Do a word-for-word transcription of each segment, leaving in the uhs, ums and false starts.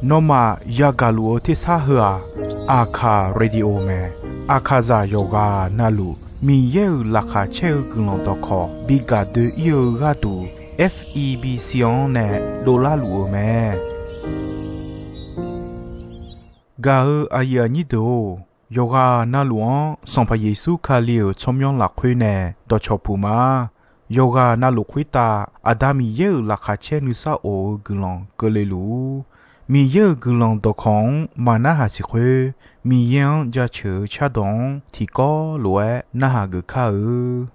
Nawmaf yagaq luf-eu tersar heu-aq, Aqkaq radio mae. Aqkaqzaq yawqghaq navluf Miqyaer-euq laqkhaq caer-eu guiqlanq dawqkawq bi gaq doe-ir-eu gharduq, F E B C-anr nae dovlar luf-eu mae. Gaq-eu aqyuif aqnyir deuq-or, yawqghaq navluf-anr Sanqpaq Yeqsur Kali-euq tsawrmyanr lafkhoer nae dawqcawq puq ma. Yawqghaq navluf khoertav Aqda Miqyaer-euq laqkhaq caer nuisar of-eu guiqlanq keuvle luf-ur. Miqyaer-euq guiqlanq dawqkawq-anr maqnarhaq siq khoer, Miqyaer-anr jaceuq-eu cardawq-anr tiqkawv lof-aer narhaq geuf kar-eu.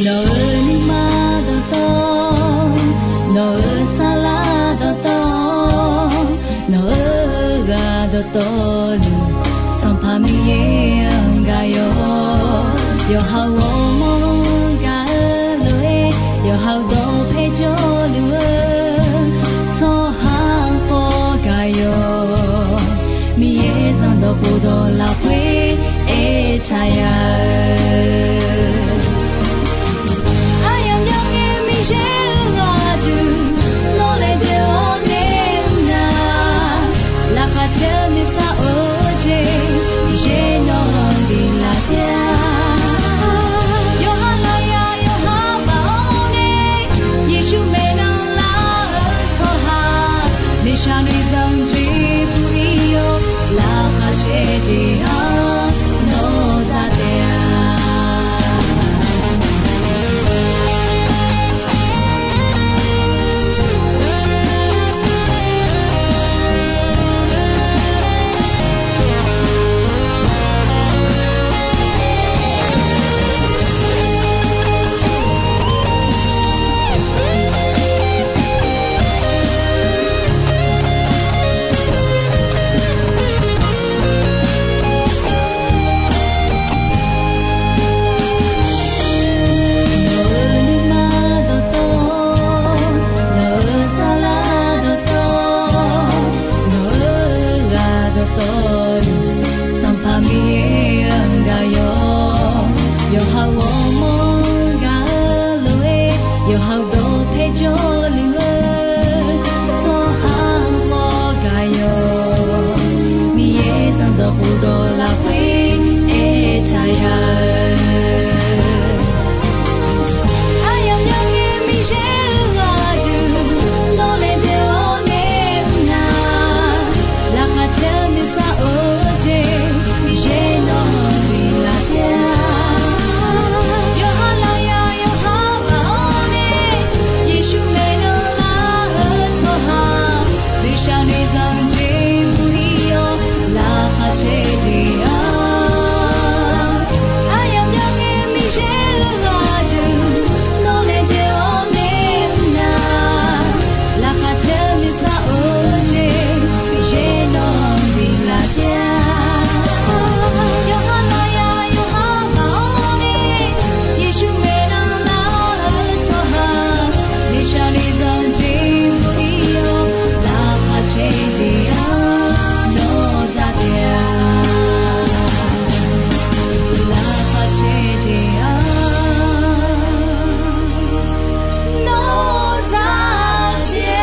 Nawq-euq nuima dawqtawv, nawq-euq saflar dawqtawv, nawq-euq ghaq dawqtawvluf, Sanqpaq Miqyaer-anr gaq yawq. Yawqha-euq ghawrmawr-anr gaq-eu lof-aer, yawqha-euq dawqpae jawrluf-eu tsawrhaq khawf gaq yawq. Miqyaer zanqdawq khofdawq lafkhoer aertaq ya-eu, aryamq myangae Miqyaer-euq ghaq duq, nawq laejae-awr nae mr nar, laqkhaq caer-eu nuisar of-eu jeq, Miqyaer nawq-anr biflaf taef-a. Yawqha lafyaq yawqha baf-awr nae, Yeqsur maeqnan lar-eu tsawrhaq, miqshaq noeqzanq jeq puq-ir-awr, laqkhaq caer jeq-anr nawq za taef-a. Nawq-euq nuima dawqtawv, nawq-euq saflar dawqtawv, nawq-euq ghaq dawqtawvluf, Sanqpaq Miqyaer-anr gaq yawq. Yawqha-euq ghawrmawr-anr gaq-eu lof-aer, yawqha-euq dawqpae jawrluf-eu tsawrhaq khawf gaq yawq. Miqyaer zanqdawq khofdawq lafkhoer aertaq ya-eu, aryamq myangae Miqyaer-euq ghaq duq, nawq laejae-awr nae mr nar, laqkhaq caer-eu nuisar of-eu jeq, Miqyaer nawq-anr biflaf taef-a. Yawqha lafyaq yawqha baf-awr nae, Yeqsur maeqnan lar-eu tsawrhaq, miqshaq noeqzanq jeq puq-ir-awr, laqkhaq caer jeq-anr, aryamq myangae Miqyaer-euq ghaq duq, nawq laejae-awr nae mr nar, laqkhaq caer-eu nuisar of-eu jeq, Miqyaer nawq-anr biflaf taef-a. Yawqha lafyaq yawqha baf-awr nae, Yeqsur maeqnan lar-eu tsawrhaq, miqshaq noeqzanq jeq puq-ir-awr, laqkhaq caer jeq-anr nawq za taef-a. Laqkhaq caer jeq-anr nawq za taef-a.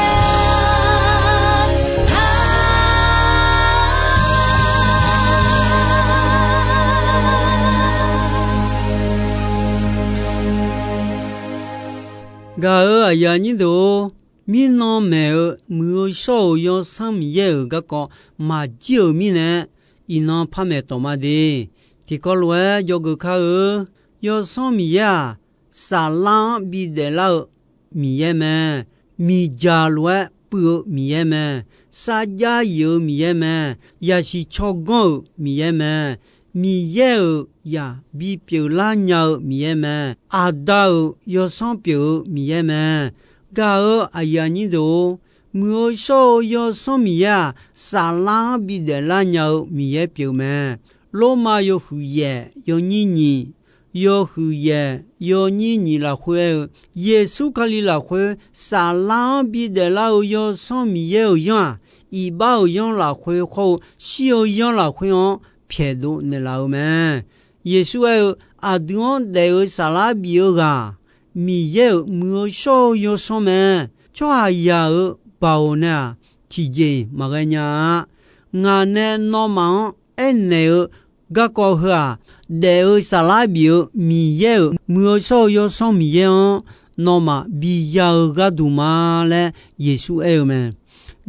Gaq-euq aqyuif aqnyir deuq-or, mirnan maeq-eu Muiq-eu shawr-euq Yawsanr Miqyaer-euq garkawv maqjir-euq mirnae, iqnan par maeq tawq ma de. Tiqkawv lof-aer jawrgeuf kar-eu, Yawsanr Miqyaer-aq, saflar-anr bidaef lar-eu Miqyaer mae. Miqdzaq lof-aer puiv-eu Miqyaer mae. Sarjax yif-eu Miqyaer mae. Yasiq tsawrganr-euq Miqyaer mae. Miqyaer-euq zaq bipyeuf lar nya-eu Miqyaer mae. Aqda-euq Yawsanr pyeuf-eu Miqyaer mae. Gaq-euq aqyuif aqnyir deuq-or, Muiq-eu shawr-eu Yawsanr Miqyaer-aq, saflar-anr bidaef lar nya-eu Miqyaer pyeuf mae. Lormav yawhuiq yaef yawnyir nyiq, yawhuiq yaef yawnyir nyiq lafkhoer aer-eu, Yeqsur Kali lafkhoer saflar-anr bidaef lar-eu Yawsanr Miqyaer-euq yanr-aq, iqbax-euq yanr lafkhoer khawr-eu shir-eu yanr lafkhoer-anr pyaeqdov naeqlaf-eu mae. Yeqsur aer-eu, Aqdui-anr daef-eu saflar bif-eu ghaq, Miqyaer-euq muiq-eu shawr-eu Yawsanr mae. Tsawrhaqzaq-euq baoq nae-aq, tiqjeq maqghae nya-a. Ngaq nae nawmaf-anr aernaeq-eu garkawv heu-aq, daef-eu saflar bif-eu Miqyaer-euq muiq-eu shawr-eu Yawsanr Miqyaer-anr nawmaf biya-eu gharduq ma laer Yeqsur aer-eu mae.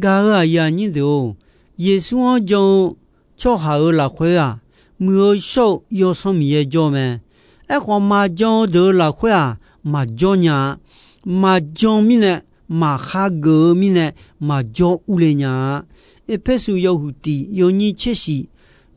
Gaq-euq aqyuif aqnyir deuq-or, Yeqsur-anr jan-eu tsawrhaq-euq lafkhoer-aq, muiq-eu shawr-eu Yawsanr Miqyaer jawr mae. Aerkhawf, maqjan-eu deuq-euq lafkhoer-aq, maqjawr nya-a. Maqjan mirnae, maqkhar geuf-eu mirnae, maqjawr urle nya-a. Erpersu yawhuiq tiq yawnyir tser shif,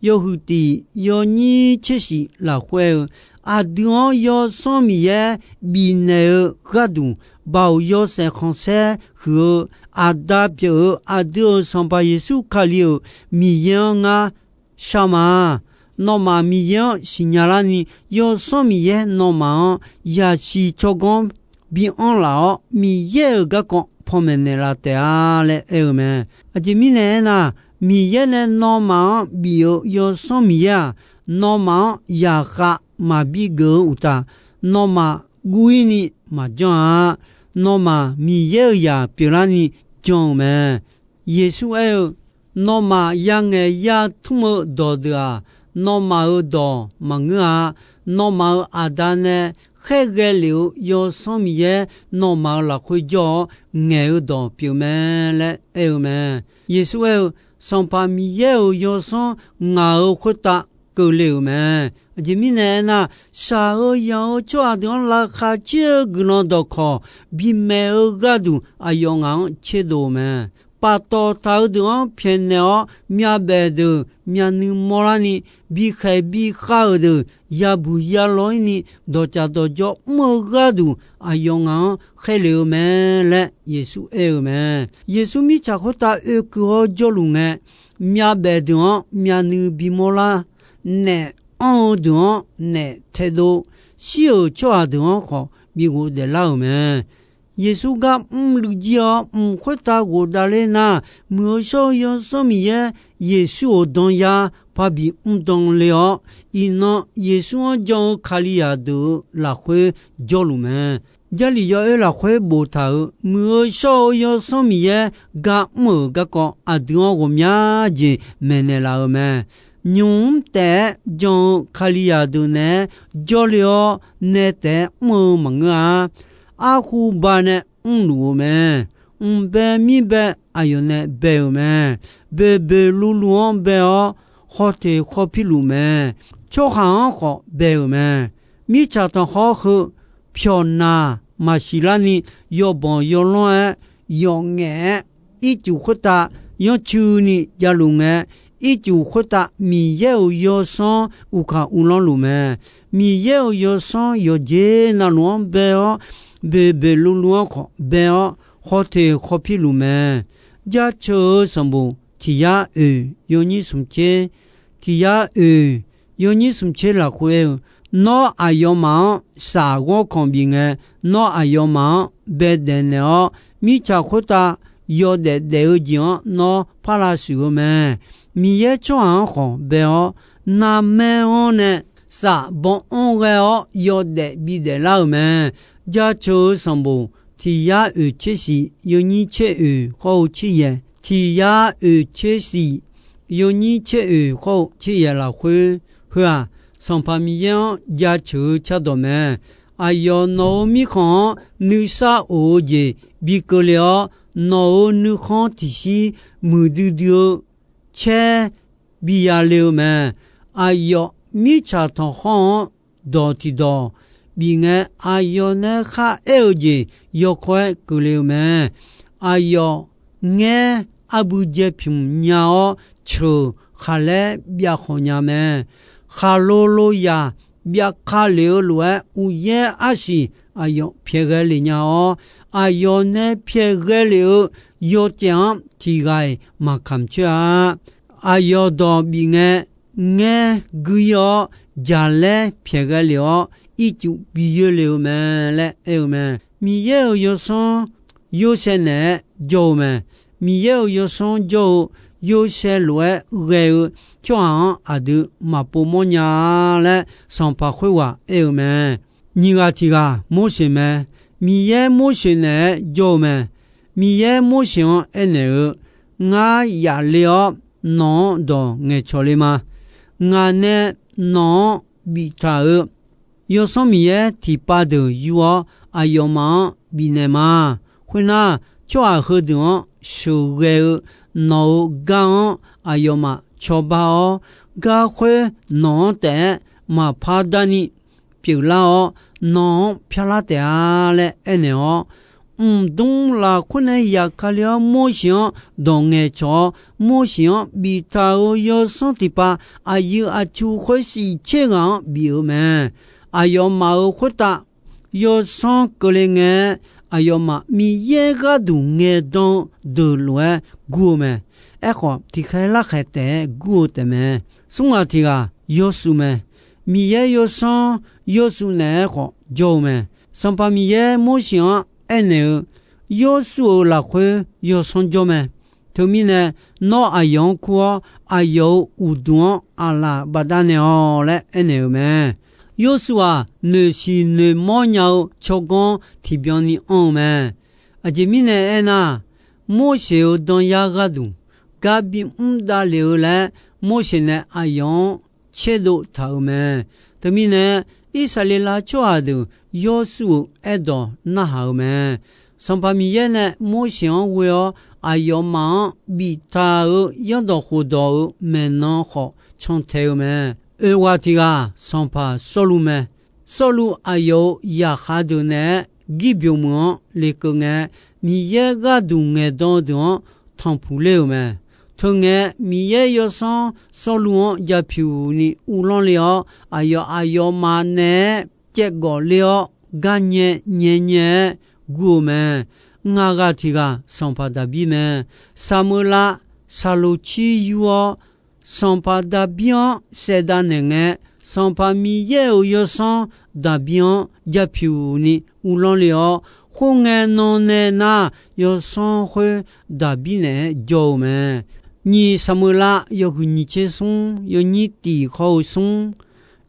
yawhuiq tiq yawnyir tser shif lafkhoer-eu, Aqdui-anr Yawsanr Miqyaer bifnaeq-eu gharduq, baoq yawshaef khanqsaer huiq-eu Aqda pyeuf-eu aqdui-euq Sanqpaq Yeqsur Kali-euq Miqyaer-anr ngar shar ma. Nawmaf Miqyaer-anr siqnya larni, Yawsanr Miqyaer nawmaf-anr yasiq tsawrganr bianr laf-awr, Miqyaer-euq garkawv panmaeq naeqlaf taef-a laer aer-eu mae. Aqjeq mirnae aernar, Miqyaer nae nawmaf-anr bif-eu Yawsanr Miqyaer-aq, nawmaf-anr yaqkhav maqbi geuf-eu uqtaf, nawmaf guv-ir ni maqjanr-a. Nawmaf Miqyaer-euq zaq pyeuflarni jan-eu mae. Yeqsur aer-eu, Nawmaf yangaeq yatmr-eu dawqdeuq-aq, nawmaf-euq dawq maqngeur-a. Nawmaf-euq Aqda nae khaerghae lef-eu Yawsanr Miqyaer nawmaf-euq lafkhoer jawr-awr ngaeq-eu dawq pyeufmae laer aer-eu mae. Yeqsur aer-eu, Sanqpaq Miqyaer-euq Yawsanr ngaq-euq khoertav keuvle-euq mae. Aqjeq mirnae aernar, shaq-eu yanq-eu tsawrhaq deuq-anr laqkhaq caer-eu guiqlanq dawqkawq bimaeq-eu gharduq aqyawf ngaq-anr tserdov-eu mae. Paftawf taq-eu deuq-anr pyaeqnaeq-awr, myavbaef deuq myavnuiv mawrlarni, bikhaeq bikhav-euq deuq yabuq yalaw-ir ni, dawqtsaf dawqjawr mr-eu gharduq aqyawf ngaq-anr khaerlef-eu mae laer Yeqsur aer-eu mae. Yeqsur mirtsaq khoertav oekeuv-awr jawrluf ngae, myavbaef deuq-anr myavnuiv bimawr lar, naef anr-eu deuq-anr naef taedov, shir-euq tsawrhaq deuq-anr khawf bi ghofdaef lar-euq mae. Yeqsur gar mrluiv jir-awr mq khoertav ghofdav ler nar, Muiq-eu shawr-eu Yawsanr Miqyaer Yeqsur-euq danyar parbi mrdan le-awr, iqnan Yeqsur-anr jan-eu Kalizaq deuq-euq lafkhoer jawrluf mae. Jarlif yawoer lafkhoer boftaq-euq Muiq-eu shawr-eu Yawsanr Miqyaer gar mr-euq garkawv aqdui-anr ghawqmya jeq maeqnaeq laf-euq mae. Nymq mr taef-aer jan-eu Kalizaq deuq naeq-aer jawrle-awr, nae taef-aer mr-eu maqngeur-a. Arhu ba nae mrluf-eu mae. Mq bae mir bae aqyawf nae bae-euq mae. Boeqboeq luvluv-anr bae-awr, khawteq khawpirluf mae. Tsawrhaq-anr khawf bae-euq mae. Mirtsaq tanqkhawr heu pyawqnaq maqsiq larni, yawbanq yawlanr-aer, yawqngaef-aer, ircuf khoertav yanrcuini javluf ngae, ircuf khoertav Miqyaer-euq Yawsanr uqkaq uvlanr luf mae. Miqyaer-euq Yawsanr yawqjeq navluf-anr bae-awr, boeqboeq luvluv-anr khawf bae-awr, khawteq khawpirluf mae. Jaceuq-eu sanqbof tiq yar oeq yawnyir smq tser, tiq yar oeq yawnyir smq tser lafkhoer aer-eu, Nawr aqyawfmaf-anr shaf ghawrkanq bif ngae, nawr aqyawfmaf-anr baedaef naeq-awr, mirtsaq khoertav yawdaef daef-eu jeq-anr nawr par lavshuif-eu mae. Miqyaer tsawrhaq-anr khawf bae-awr, narmaer-anr nae shaf baw anr ghae-awr yawdaef bidaef lar-euq mae. Jaceuq-eu sanqbof tiq yar oeq tser shif yawnyir tser oeq khawr-eu tser yaeq, tiq yar oeq tser shif yawnyir tser oeq khawr-eu tser yaeq lafkhoer, heu-aq, Sanqpaq Miqyaer-anr jaceuq-eu cardawq mae. Aqyawf nawq-euq mirkhanq-anr nuisar of-eu jeq bi keuvle-awr, nawq-euq nuikhanr tiqshir muiqdui dui-eu caer bi yale-eu mae. Aqyawf mirtsaq tanqkhawr-anr dawq tiqdawq bif ngae, aqyawf nae kharaer-eu jeq yawkawr-aer keuvle-eu mae. Aqyawf ngaer arbuijae pymq nya-awr, ceuq khaqlaer byav khawq nya mae. Khaqlo lo zaq byav ka lef-eu lof-aer, uqyaer arsiq aqyawf pyaeq ghae lef nya-awr, aqyawf nae pyaeq ghae lef-eu yawcaef-anr tiq ghaq-iq maqkamq coer-a. Aqyawf dawq bif ngae, ngaer gui-ir-awr, jaqlaer pyaeq ghae lef-awr, ircuf bi yoe lef-eu mae laer aer-eu mae. Miqyaer-euq Yawsanr Yorsaev naeq-aer jawr-eu mae. Miqyaer-euq Yawsanr jawr-eu Yorsaev lof-aer ghae-eu tsawrhaq-anr aqdui maqpov mawrnya laer, sanqpaq khoerghaq aer-eu mae. Nyiq ghaq tiq ghaq Morseq mae. Miqyaer Morseq naeq-aer jawr-eu mae. Miqyaer Morseq-anr aernaeq-eu, Ngar yaf le-awr, nawq-anr dawq ngaeqcawq le ma. Ngaq nae nawq-anr biftaq-euq Yawsanr Miqyaer tiqpav deuq yur-awr, aqyawfmaf-anr bifnaeq ma. Khoernar, tsawrhaq heudeuq-anr sheuqghae-eu nawq-euq gar-anr aqyawfmaf cawba-awr, gar khoer nawq-anr taef-aer maqpar darni pyeuflar-awr, nawq-anr pyarlar taef-a laer aernaeq-awr, mqdmr lafkhoer nae yaqkale-awr Morseq-anr dawq ngaeqcawq-awr, Morseq-anr biftaq-euq yawsanr tiqpav aqyuif aqtsu khoer shif tser ghaq-anr bif-eu mae. Aqyawfmaf-euq khoertav yawsanr keuvle ngae-aer, aqyawfmaf Miqyaer gharduq ngaeqdan-eu deuq lof-aer gur-eu mae. Aerkhawf, tiqkhaer larkhaeq taef-aer gur-eu taefmae. Smr ghaq tiq ghaq Yawshuif mae. Miqyaer Yawsanr Yawshuif naeq-aer khawf jawr-eu mae. Sanqpaq Miqyaer Morseq-anr aernaeq-eu, Yawshuif-euq lafkhoer yawsanr jawr mae. Teumirnae, nawr aqyawf-anr kur-awr, aqyawf-euq uqduq-anr aqlaf bafdav naeq-awq laer aernaeq-euq mae. Yawshuif-aq, noeqsiq noeqmawr nya-eu tsawrganr tiqbyan ni anr-eu mae. Aqjeq mirnae aernar, Morseq-euq danyar gharduq gar bimr davlef-eu laer, Morseq nae aqyawf-anr tserdov taq-euq mae. Teumirnae, Irsaqleqlav tsawrhaq deuq Yawshuif-euq aerdawq narhaq-eu mae. Sanqpaq Miqyaer nae Morseq-anr ghoe-awr, aqyawfmaf-anr biftaq-euq yanrdawq khofdawq-euq maeqnan khawf cantae-eu mae. Oeq ghaq tiq ghaq sanqpaq Sawrluv mae. Sawrluv aqyawf-euq zaqkhav deuq naeq-aer Girbyoq meuq-anr lekeuv ngae, Miqyaer gharduq ngaeqdan-eu deuq-anr tanqpuq ler-euq mae. Teungae, Miqyaer yawsanr Sawrluv-anr japyuq ni uvlanr le-awr, aqyawf aqyawfmaf naeq-aer caevgawf ler-awr, garnyae nyaenyae-aer gur-eu mae. Ngaq ghaq tiq ghaq sanqpaq Daqbir mae. Saqmeuqlav saqloq cir yur-awr, sanqpaq Daqbir-anr saevdav naeq ngae, sanqpaq Miqyaer-euq yawsanr Daqbir-anr japyuq ni uvlanr le-awr, khoerngae nan nae nar, yawsanr khoer Daqbir naeq-aer jawr-eu mae. Nyiq Saqmeuqlav yawhuiq nyiq tser smr yawnyir tiq hawr-eu smr,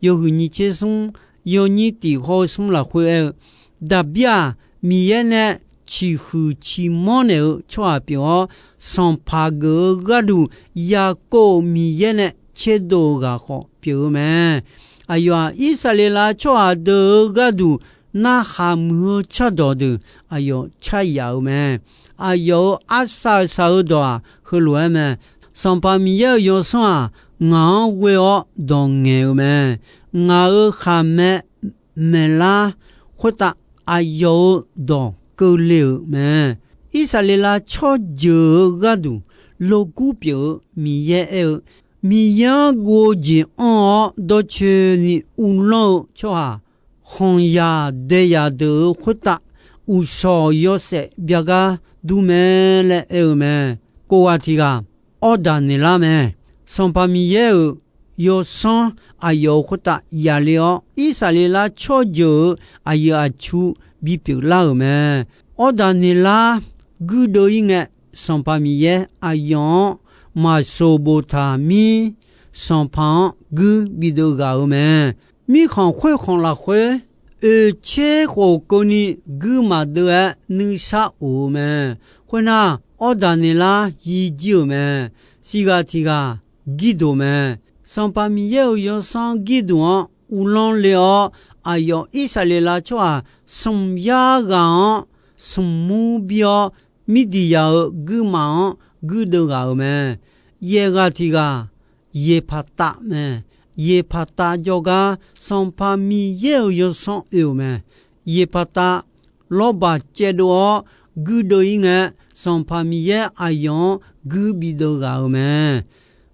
yawhuiq nyiq tser smr yawnyir tiq hawr-eu smr lafkhoer aer-eu, Daqbir-aq, Miqyaer nae ciqhuiq ciqmanr naeq-eu tsawrhaq pyeuf-awr, sanqpaq geuf-eu gharduq Yaqkov-euq Miqyaer nae tserdov-eu ghaq khawf pyeuf-eu mae. Aqyawf-aq, Irsaqleqlav tsawrhaq deuq-euq gharduq narhaq muiq-eu cardawq deuq aqyawf caryaf-eu mae. Aqyawf-euq arsaq saq-eu dawq-aq, heulof-aer mae. Sanqpaq Miqyaer-euq yawsanr-aq, ngaq-anr ghoe-awr dawq ngaeq-eu mae. Ngaq-euq khaqmae maeqlar khoertav aqyawf-euq dawq keuvle-euq mae. Irsaqleqlav tsawrjeuq-euq gharduq logur pyeuf-eu Miqyaer aer-eu, Miqyaer-anr guv-eu jeq anr-awr dawrcoeni uvlanr-eu tsawrhaq, khanqzaq daeyaq deuq-euq khoertav uqshawq yawshaef byagar dur mae laer aer-eu mae. Kof ghaq tiq ghaq Awrdaq Neqlar mae. Sanqpaq Miqyaer-euq yawsanr aqyawf-euq khoertav yaf le-awr, Irsaqleqlav tsawrjeuq-euq aqyuif aqtsu bipyeuf lar-euq mae. Awrdaq Neqlar guirdeuv-ir ngae, Sanqpaq Miqyaer aqyawf-anr maqsoq boftaq mir, sanqpaq-anr guir bideuv ghaq-euq mae. Mirkhanq khoerkhanq lafkhoer, oeq tser khof keuvni guir maqdeuv-aer nuisar of-eu mae. Khoernar, Awrdaq Neqlar yir jir-euq mae. Siq ghaq tiq ghaq Girdoq mae. Sanqpaq Miqyaer-euq yawsanr Girdoq-anr uvlanr le-awr, aqyawf Irsaqleqlav tsawrhaq smq yar ghaq-anr smq mur bir-awr, Mirdiqyaq-euq guirmaf-anr guirdeuv ghaq-euq mae. Yaeq ghaq tiq ghaq Yeqpaqtav mae. Yeqpaqtav jawrgar Sanqpaq Miqyaer-euq yawsanr oe-euq mae. Yeqpaqtav lawrbaq caevdov-awr guirdeuv-ir ngae, Sanqpaq Miqyaer aqyawf-anr guir bideuv ghaq-euq mae.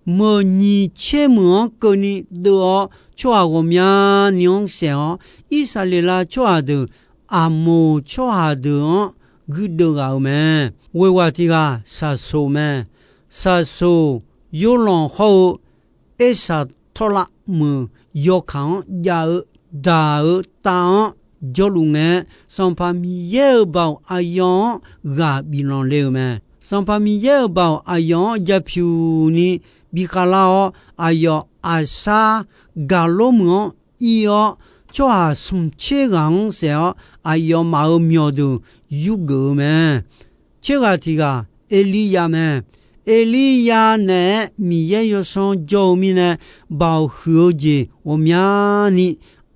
Meuq nyiq tser meuq-anr keuvni deuv-awr, tsawrhaq ghawqmyani-anr saef-awr, Irsaqleqlav tsawrhaq deuq Aqmoq tsawrhaq deuq-anr guirdeuv ghaq-euq mae. Ghoeghaq tiq ghaq Saqsoq mae. Saqsoq Yorlanq hawr-eu Ersaq tawrlav meuq yawkaq-anr jav-eu daq-eu tav-anr jawrluf ngae, Sanqpaq Miqyaer-euq baoq aqyawf-anr ghaq biflanq le-euq mae. Sanqpaq Miqyaer-euq baoq aqyawf-anr ja pyuq ni bi khavlar-awr, aqyawf aqsar gaqlor meuq-anr ir-awr, tsawrhaq smq tser ghaq-anr saef-awr, aqyawfmaf-euq myawqdeuq yurgeuf-eu mae. Tser ghaq tiq ghaq Erliryav mae. Erliryav naeq-aer Miqyaer yawsanr jawr-eu mirnae, baoq huiq-eu jeq ghawqmyani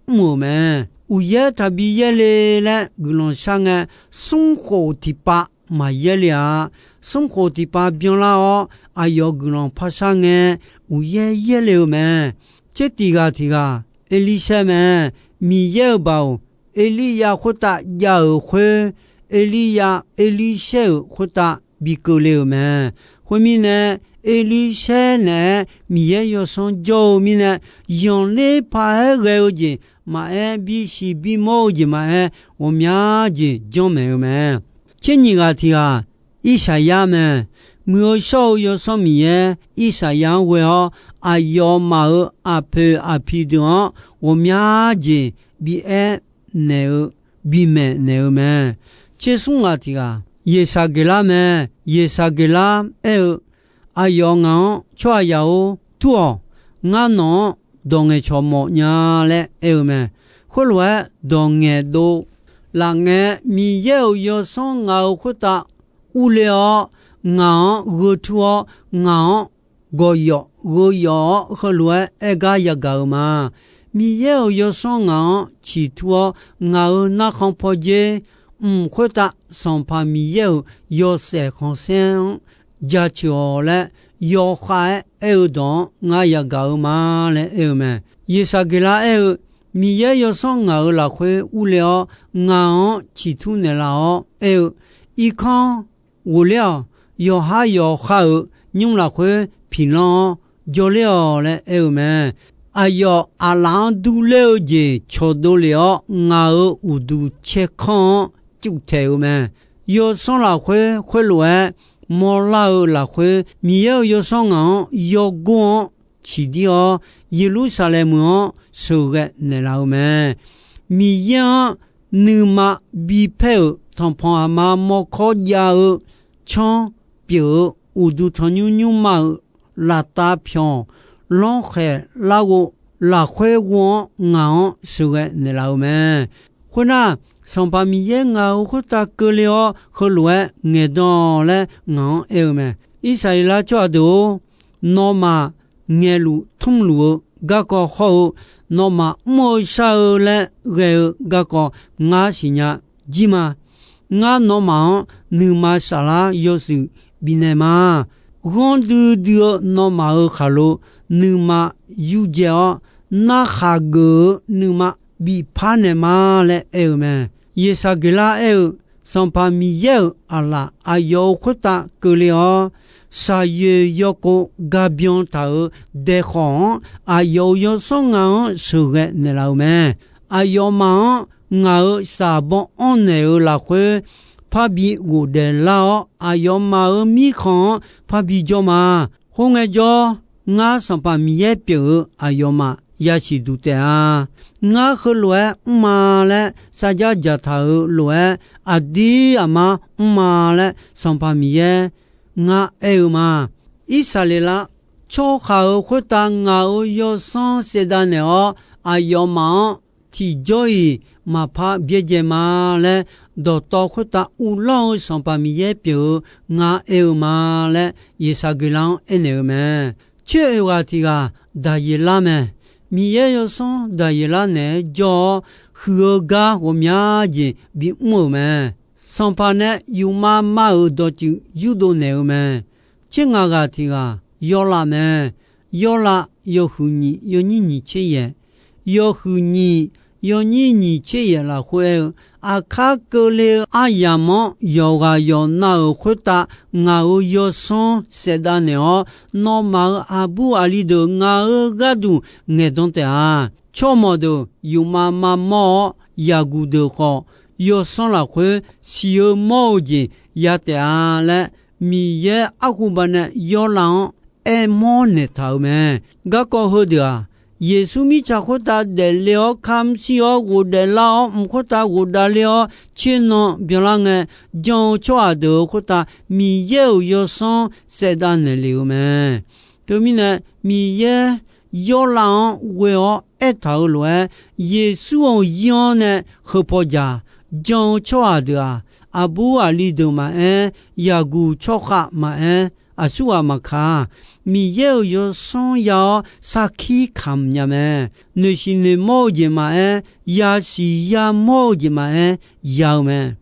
mr-euq mae. Uqyaer taqbi yaerle laer guiqlanq shar ngae, smrkhof tiqpav maqyaer le-a. Smrkhof tiqpav byanlar-awr, aqyawf guiqlanq par shar ngae, uqyaer yaerle-eu mae. Tser tiq ghaq tiq ghaq Erlirshaer mae. Miqyaer-euq baoq Erliryav khoertav jav-euq khoer, Erliryav Erlirshaer-euq khoertav bi keuvle-euq mae. Khoermirnae, Erlirshaer naeq-aer Miqyaer yawsanr jawr-eu mirnae, yanqler paq-aer ghae-eu jeq maqaer, bisiq bimawr-eu jeq maqaer, ghawqmya jeq janrmaeq-eu mae. Tser nyiq ghaq tiq ghaq Irsaqyar mae. Muiq-eu shawr-eu Yawsanr Miqyaer Irsaqyar-anr ghoe-awr, aqyawfmaf-euq aqpoeq aqpiq deuq-anr ghawqmya jeq bi aer naeq-eu, bimaeq naeq-eu mae. Tser smr ghaq tiq ghaq Yeqsaqgeqlar mae. Yeqsaqgeqlar aer-eu, Aqyawf ngaq-anr, Tsawrhaq yaf-or, tur-awq. Ngar nawq-anr dawq ngaeqcawq mawf nya laer aer-eu mae. Khoerlof-aer dawq ngaeqdov laf ngae, Miqyaer-euq Yawsanr ngaq-euq khoertav urler-awr, ngaq-anr gheu tur-awr, ngaq-anr gawqyawf gheu yawf-awr, heulof-aer aer gar yagaq-euq ma. Miqyaer-euq Yawsanr ngaq-anr ciqtur-awr, ngaq-euq narkhan pawdzer mq khoertav Sanqpaq Miqyaer-euq yawshaef khanqsaer-anr jaceuq-awq laer, yawkhav-aer aer-eu dawq-anr ngar yagaq-eu ma laer aer-eu mae. Yeqsaqgeqlar aer-eu, Miqyaer Yawsanr ngaq-euq lafkhoer urler-awr, ngaq-anr ciqtur naeqlaf-awr aer-eu, Irkanr ghofler-awq. Yawqhar yawqha-euq nymr lafkhoer piqlanr-awr jawrler-awq laer aer-eu mae. Aqyawf aqlaf-anr durler-eu jeq cawqdov lef-awr, ngaq-euq uqduq caerkanr-anr cuftaeq-eu mae. Yawsanr lafkhoer khoerlof-aer mawrlar-eu lafkhoer, Miqyaer-euq Yawsanr ngaq-anr yawgor-anr ciqdir-awr, Yeqlursaqlaeq meuq-anr sheuqghae naeqlaf-eu mae. Miqyaer-anr nuima bipaer-euq tanqpanq aqma mawrkawr jav-eu canr pyeuf-eu uqduq tanqnymr nymrma-euq laftav pyawq lanrkhaeq larghov lafkhoer ghov-anr ngaq-anr sheuqghae naeqlaf-eu mae. Khoernar, Sanqpaq Miqyaer ngaq-euq khoertav keuvle-awr, heulof-aer ngaeqdan laer ngaq-anr aer-eu mae. Irsaqleqlav tsawrhaq deuq-or, nawmaf ngaeqluf tmrluf-eu garkawv hawr-eu, nawmaf mr-eu shar-eu laer ghae-eu garkawv ngar siqnya jir ma. Ngar nawmaf-anr nuima saflar yawshuif bifnaeq ma. Ghanr duidui-eu nawmaf-euq khaqlo nuima yurdzae-awr, narkhaq geuf-eu nuima bifpar naeq ma laer aer-eu mae. Yeqsaqgeqlar aer-eu, Sanqpaq Miqyaer-euq aqlaf aqyawf-euq khoertav keuvle-awr, shaqyoeq yawkov gabyan taq-euq daeqkhawq-anr aqyawf-euq Yawsanr ngaq-anr sheuqghae naeqlaf-eu mae. Aqyawfmaf-anr ngaq-euq shaqbawr anrnaeq-eu lafkhoer parbi ghofdaef lar-awr, aqyawfmaf-euq mirkhanq-anr parbi jawr ma. Khoerngae jawr, ngar Sanqpaq Miqyaer pyeuf-eu aqyawfmaf yasiq duq taef-a. Ngar heulof-aer mr ma laer sarjar dzaqtaq-euq lof-aer, aqdir aqmar mr ma laer Sanqpaq Miqyaer ngar aer-eu ma. Irsaqleqlav tsawrhaq-euq khoertav ngaq-euq Yawsanr saevdav naeq-awr, aqyawfmaf-anr tiqjawr-iq maqpar byaerdzae ma laer, dawqtawv khoertav uvlanr-eu Sanqpaq Miqyaer pyeuf-eu ngar aer-eu ma laer, Yeqsaqgeqlav-anr aernaeq-eu mae. Tser oeq ghaq tiq ghaq Daqyeqlar mae. Miqyaer Yawsanr Daqyeqlar naeq-aer jawr-awr, huiq-eu gar ghawqmya jeq bimr-euq mae. Sanqpaq nae yufmav mav-euq dawqtsuif yurdov naeq-eu mae. Tser ngaq ghaq tiq ghaq Yawlav mae. Yawlav yawhuiq nyiq yawnyir nyiq tser yaeq, yawhuiq nyiq yawnyir nyiq tser yaeq lafkhoer aer-eu, Aqkar keuvle-eu aryamq-anr yawqghaq yawqnav-euq khoertav ngaq-euq Yawsanr saevdav naeq-awr, nawmaf-euq aqbur aqli deuq ngaq-euq gharduq ngaeqdan taef-a. Tsawrmawq deuq yufmav mavmawr-awr, yaqguq deuq khawf yawsanr lafkhoer siq-eu mawr-eu jeq ya taef-a laer, Miqyaer arhuba nae yawrlav-anr aermawr naeqtaq-euq mae. Garkawv heudeuq-aq, Yeqsur mirtsaq khoertav daefle-awr kamr shir-awr ghofdaef lar-awr, mq khoertav ghofdav ler-awr, tser nan byanlar ngae, jan-eu tsawrhaq deuq-euq khoertav Miqyaer-euq yawsanr saevdav naeqle-euq mae. Teumirnae, Miqyaer yawrlav-anr ghoe-awr aertaq-euq lof-aer, Yeqsur-euq zir-anr nae heupaw dzaq jan-eu tsawrhaq deuq-aq, aqbur aqli deuq maqaer, yaqguq tsawrkhav maqaer, aqsurghaq maqkaq, Miqyaer-euq yawsanr ya-awr sarkir kamq nya mae. Noeqsiq noeqmawr-eu jeq maqaer, yasiq yamawr-eu jeq maqaer, ya-eu mae.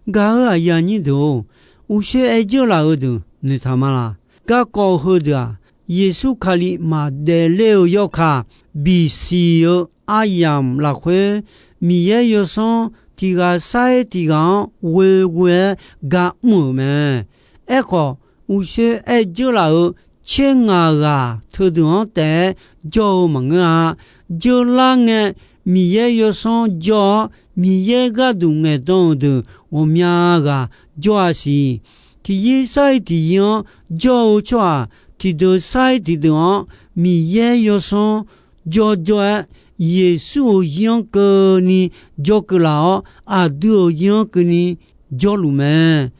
Gaq-euq aqyuif aqnyir deuq-or, uqshoe aer dzeur laf-eu deuq noeqtaq ma laq. Garkawv heudeuq-aq, Yeqsur Kali maqdaef ler-eu yawkaq, bisiq-eu aryamq lafkhoer, Miqyaer yawsanr tiq ghaq sar-ir tiq ghaq-anr ghoeghoe-aer ga mr-euq mae. Aerkhawf, uqshoe aer dzeur laf-euq tser ngaq ghaq teudeuq-anr taef-aer jawr-eu maqngeur-a. Dzeur lar ngae, Miqyaer yawsanr jawr-awr, Miqyaer gharduq ngaeqdan-euq deuq ghawqmya ghaq jawr-a siq. Tiqyir sar-ir tiqyir-anr jawr-eu tsawrhaq, tiqdeuq sar-ir tiqdeuq-anr Miqyaer yawsanr jawrjawr-aer, Yeqsur-euq zir-anr keuvni jawrkeuv laf-awr, aqdui-euq zir-anr keuvni jawrluf mae.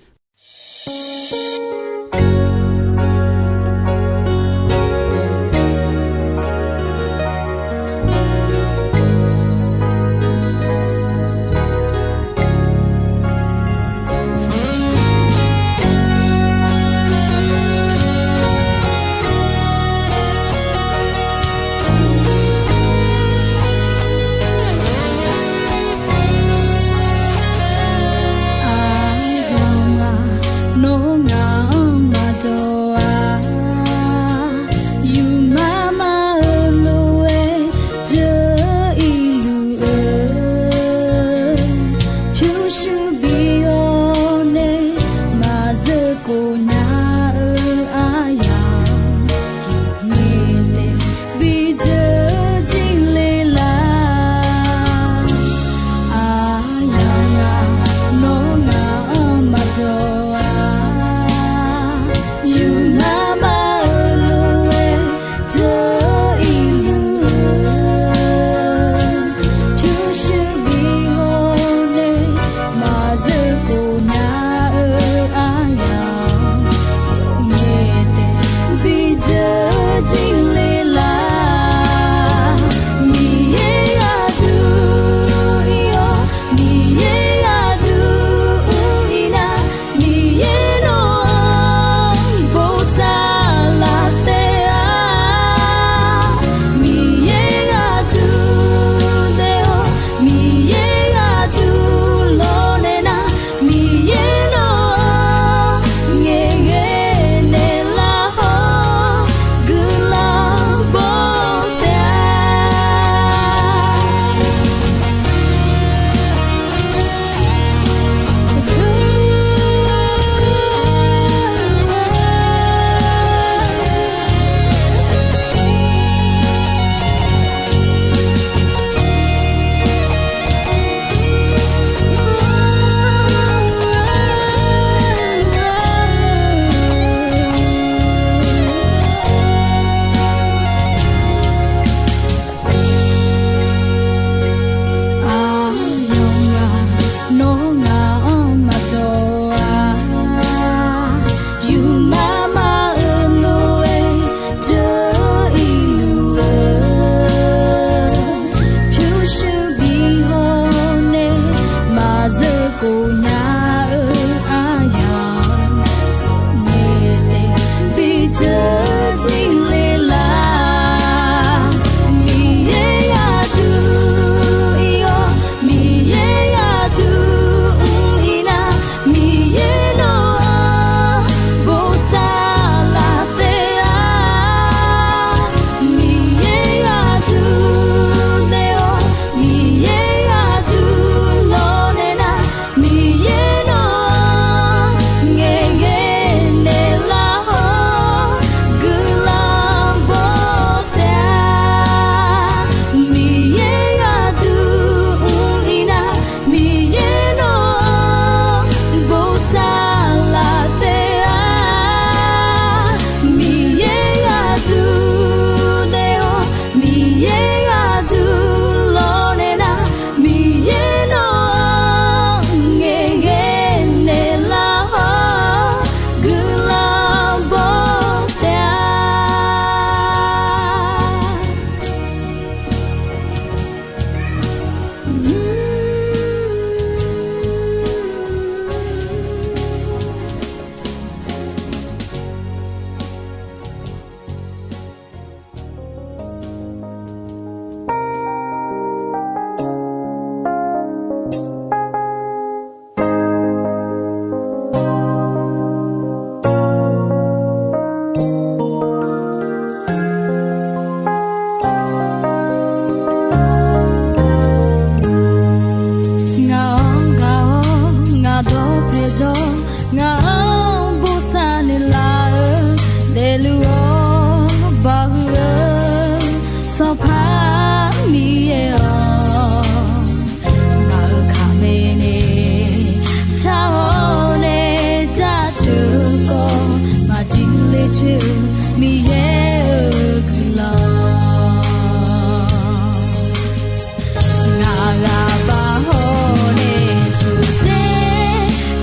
Daefluf-awr bawhuiq-eu Sanqpaq Miqyaer-awq, ngaq-euq kaqmae nae tsaq-awr nae jaceuq-eu khawf, maqjir le coer-eu Miqyaer-euq guiqlanq. Ngaq ghaq baq hawr nae coqdzae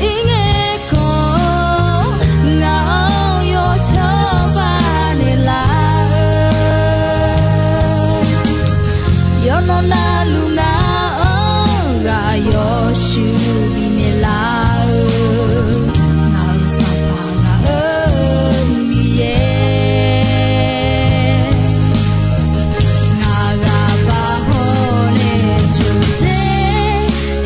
ir ngae khawf, ngaq-anr yawcawba naeqlaf-eu, yawqnan navluf ngaq-anr ghaq yawshuif bifnaeq laf-eu, ngaq-euq Sanqpaq ngaq-euq Miqyaer. Ngaq ghaq baq hawr nae coqdzae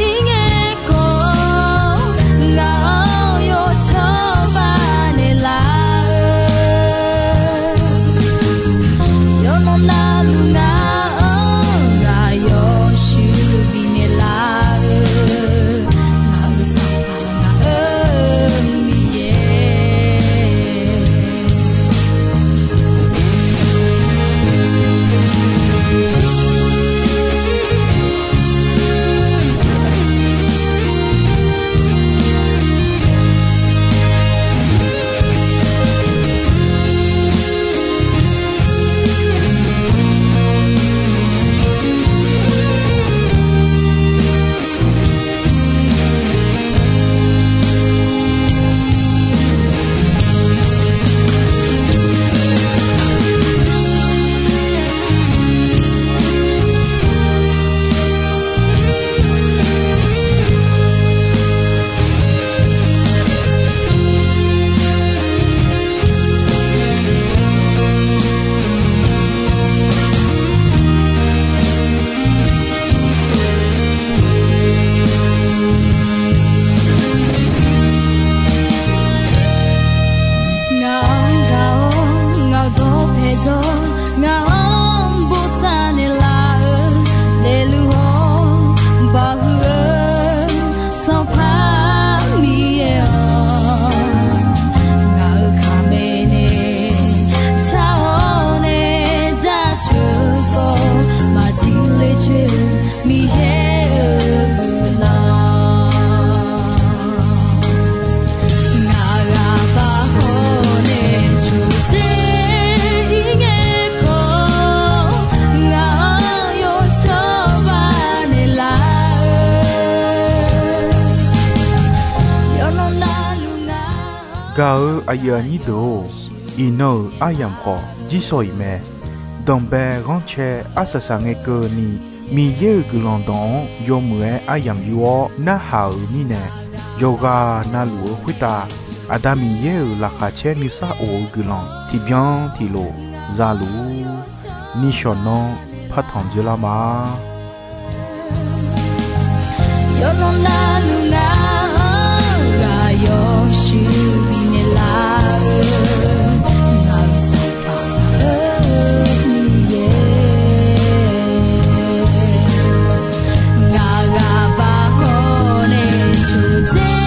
ir ngae khawf, ngaq-anr yawcawba naeqlaf-eu, yawqnan navluf ngaq-anr ghaq yawshuif bifnaeq laf-eu, ngaq-euq Sanqpaq ngaq-euq Miqyaer. Ngaq-anr gaq-awr ngaq-euq dawqpae jawr, ngaq-anr bosav naeqlaf-eu, daefluf-awr bawhuiq-eu Sanqpaq Miqyaer-awq, ngaq-euq kaqmae nae tsaq-awr nae jaceuq-eu khawf, maqjir le coer-eu Miqyaer-euq guiqlanq. Ngaq ghaq baq hawr nae coqdzae ir ngae khawf, ngaq-anr yawcawba naeqlaf-eu, yawqnan navluf ngaq-anr Gaq-euq aqyuif aqnyir deuq-or, iqnan-euq aryamq khawf jirsawq iq mae. Danqbae ghanrcae arsaq saq ngae keuvni, Miqyaer-euq guiqlanq dawq-anr yawmuiq-aer aryamq yur-awr narhaq-euq mirnae, yawqghaq navluf-eu khoertav Aqda Miqyaer-euq laqkhaq caer nuisar of-eu guiqlanq tiqbyan tiqlof za luf-ur. Nishawq nanr partanq dzoerlar ma. Yawqnan navluf ngaq-anr ghaq yawshuif bifnaeq laf-eu, ngaq-euq Sanqpaq-eu Miqyaer. Ngaq ghaq baq hawr nae coqdzae